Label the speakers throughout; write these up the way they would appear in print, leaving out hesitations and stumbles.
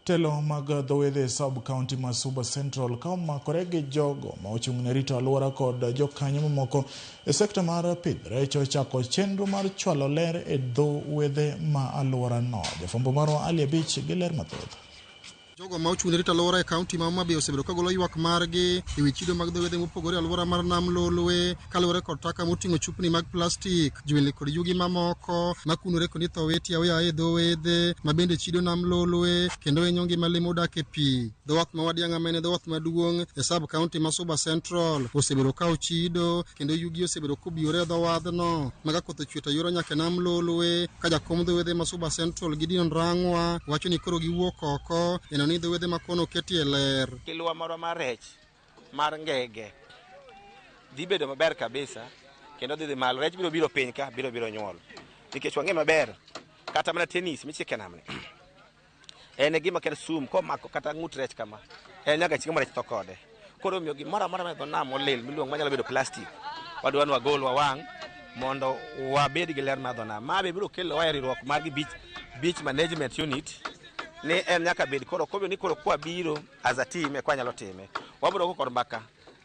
Speaker 1: Telo mag dho wedhe e sub county ma Suba Central ka omakore gi jogo ma ochung' ne rito alwora kod jokanyo mamoko e sekta mar pidh rech ochako chenro mar chwalo ler e dho wedhe ma alworano. Jafwambo marwa Ali Abich gi ler mathoth.
Speaker 2: Jogo ma ochung' ne rito alwora e kaunti ma Homa Bay osebedo ka golo ywak margi e wi chido mag dho wedhe mopogore e alwora mar Nam Lolwe kaluwore kod taka moting'o chupni mag plastik, jwelni kod yugi mamoko makunore kod itho witi aoyaye e dho wedhe ma bende chido Nam Lolwe kendo hinyo ngima le modak e pi. Dho wath ma Wadiang'a ma en dho wath maduong' e sub county ma Suba Central osebedo ka ochido kendo yugi osebedo kobiyore e dho wadhno ma ka koth ochwe to yoro nyaka e Nam Lolwe ka jakom dho wedhe ma Suba Central Gideon Rang'wa wacho ni koro giwuok oko neno ni dho wedhe ma kono oketie ler.
Speaker 3: Kilwa marwa mar rech mar ngege dhi bedo maber kabisa kendo dhi dhi malo. Rech biro biro piny ka biro biro nyuol nikech wang'e maber kata mana tennis michike namni en e gima kelo sum komako kata ng'ut rech kama en nyaka chieng' ma rech tho kode. Koro omiyo gimoro amora ma e dho nam olil miluongo manyalo bedo plastic wadwa ni wagol wawang' mondo wabed gi ler mar dho nam. Ma be biro kelo e riwruok mar gi beach management unit ni en nyaka bed koro kobedo ni koro kwabiro as a team e kwanyalo time. Wabiro go kod mbaka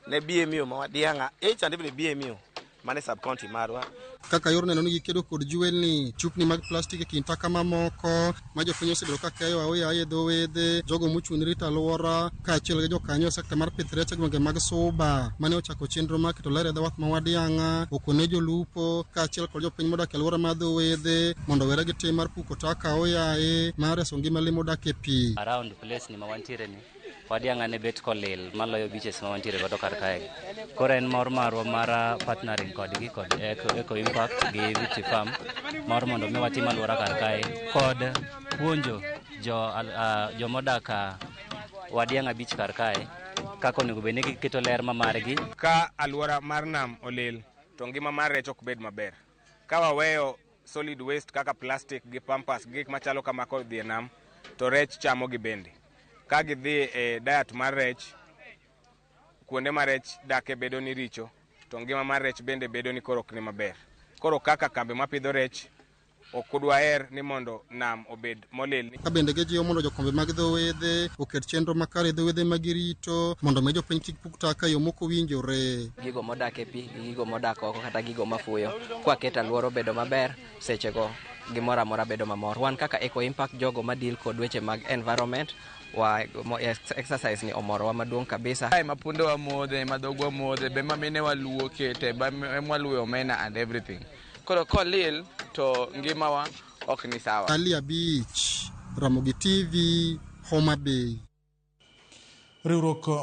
Speaker 3: ne BMU ma Wadiang'a each and every BMU mane sub county marwa.
Speaker 2: Kaka yor neno ni gikedo kod jwelni, chupni mag plastik e kind taka mamoko ma jopiny osebedo ka keyo aoyaye e dho wedhe, jogo mochung' ne rito alwora kaachiel gi jokanyo e sekta mar pith rech e gwenge mag Suba mane ochako chenro mar keto ler e dho wath ma Wadiang'a okone jolupo kaachiel kod jopiny modak e alwora mar dho wedhe mondo owere gi tim mar puko taka aoyaye mar reso ngima le modak e pi.
Speaker 4: Around place ni ma wantiere ni Wadiang'a ne bet kolil maloyo beaches ma wantiere godo kar kae. Koro en mor marwa mar partnering kodgi kod Eco Impact gi Victory Farm mar mondo mi watim alwora kar kae kod puonjo jo jomodak Wadiang'a beach kar kae kaka onego bed ni giketo ler ma margi.
Speaker 5: Ka alwora mar nam olil to ngima mar rech ok bed maber. Ka waweyo solid waste kaka plastic gi pampers gi gik machalo kama kodhi e nam to rech chamogi bende. Ka gidhi e diet mar rech, kuonde ma rech dake bedo ni richo, to ngima mar rech bende bedo ni koro ok ni maber. Koro kaka kambi mapidho rech, ok dwaher ni mondo nam obed molil.
Speaker 2: Ka bende gijiwo mondo jokombe mag dho wedhe oket chenro makare e dho wedhe ma girito mondo mi jopiny kik puk taka e yo mok owinjore.
Speaker 6: Gigo modak e pi gi gigo modak oko kata gigo mafuyo kwaketo alwora obedo maber sechego gimoro amora bedo mamor. Wan kaka Eco Impact jogo ma deal kod weche mag environment wa exercise ni omorowa maduong' kabisa.
Speaker 7: Ema pundewa modhe, ema dhogwa modhe, be ema minewa luoke, to ema waluwe omena and everything. Koro kolil to ngimawa ok ni sawa.
Speaker 2: Ali Abich, Ramogi TV, Homa Bay.
Speaker 1: Riwruok